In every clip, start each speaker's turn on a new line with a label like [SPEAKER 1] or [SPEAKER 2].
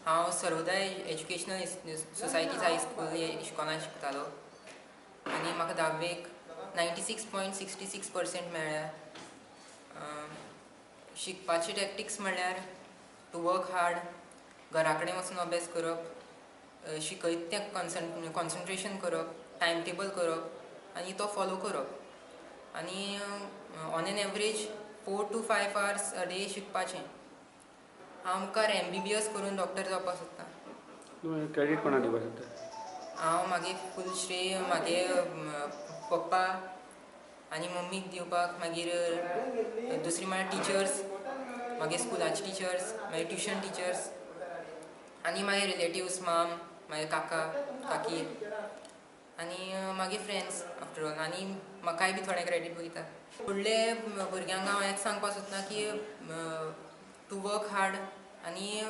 [SPEAKER 1] हांव Sarvodaya educational societies high school इश्कोलान शिकतालो आनी म्हाका धाव्वेक 96.66% मेळ्ळ्या. शिकपाचे टॅक्टिक्स म्हणल्यार टू वर्क हार्ड, घरा कडेन वचून अभ्यास करप, शिकयत तें कॉन्सन्ट्रेशन करप, टायम टेबल करप आनी तो फॉलो करप आनी on an average 4 to 5 hours a day शिकपाचें. हांव मुखार MBBS करून डॉक्टर जावपाक सोदतां.
[SPEAKER 2] क्रेडीट कोणाक दिवपाक सोदता?
[SPEAKER 1] हांव मागे फूल श्रेय मागे पप्पा आनी मम्मीक दिवपाक, मागीर दुसरी म्हळ्यार टिचर्स, मागे स्कुलाचे टिचर्स, मागीर ट्युशन टिचर्स आनी मागीर रिलेटिव्स, माम, मागीर काका काकी आनी मागीर फ्रेंड्स आफ्टर ऑल. आनी म्हाकाय बी थोडें क्रेडीट वयता. फुडले भुरग्यांक हांव हेंच सांगपाक सोदता की टू वर्क हार्ड आनी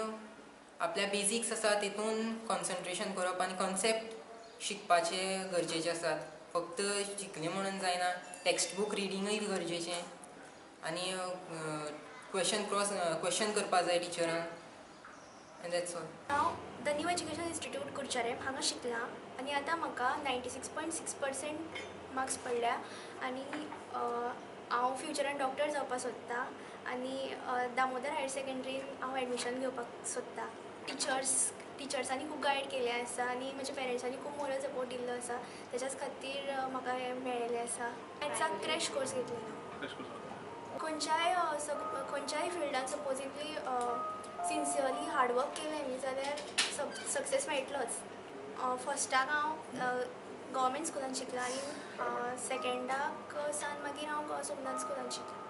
[SPEAKER 1] आपल्या बेजिक्स आसा तितून कॉन्सन्ट्रेशन करप आनी कॉन्सेप्ट शिकपाचे गरजेचे आसात. फक्त शिकलें म्हणून जायना, टेक्स्ट बूक रिडींगय गरजेचें आनी क्वेश्चन क्रॉस क्वेश्चन करपाक जाय टिचरान. And that's all.
[SPEAKER 3] हांव the new education institute Curchorem हांगा शिकलां आनी आतां म्हाका 96.6% मार्क्स पडल्या आनी हांव फ्युचरान डॉक्टर जावपाक सोदतां आनी दामोदर हायर सेकेंडरीन हांव एडमिशन घेवपाक सोदतां. टिचर्सांनी खूब गायड केल्लें आसा आनी म्हज्या पेरंट्सांनी खूब मोरल सपोर्ट दिल्लो आसा, तेच्याच खातीर म्हाका हें मेळिल्लें आसा. मॅथ्साक क्रॅश कोर्स घेतलेलो. खंयच्याय फिल्डान सपोजिंगली सिन्सियरली हार्डवर्क केलें न्ही जाल्यार सक्सेस मेळटलोच. फर्स्टाक हांव गव्हर्मेंट स्कुलान शिकलां आनी सेकेंडाक सावन मागीर हांव सोमनाथ स्कुलान शिकलां.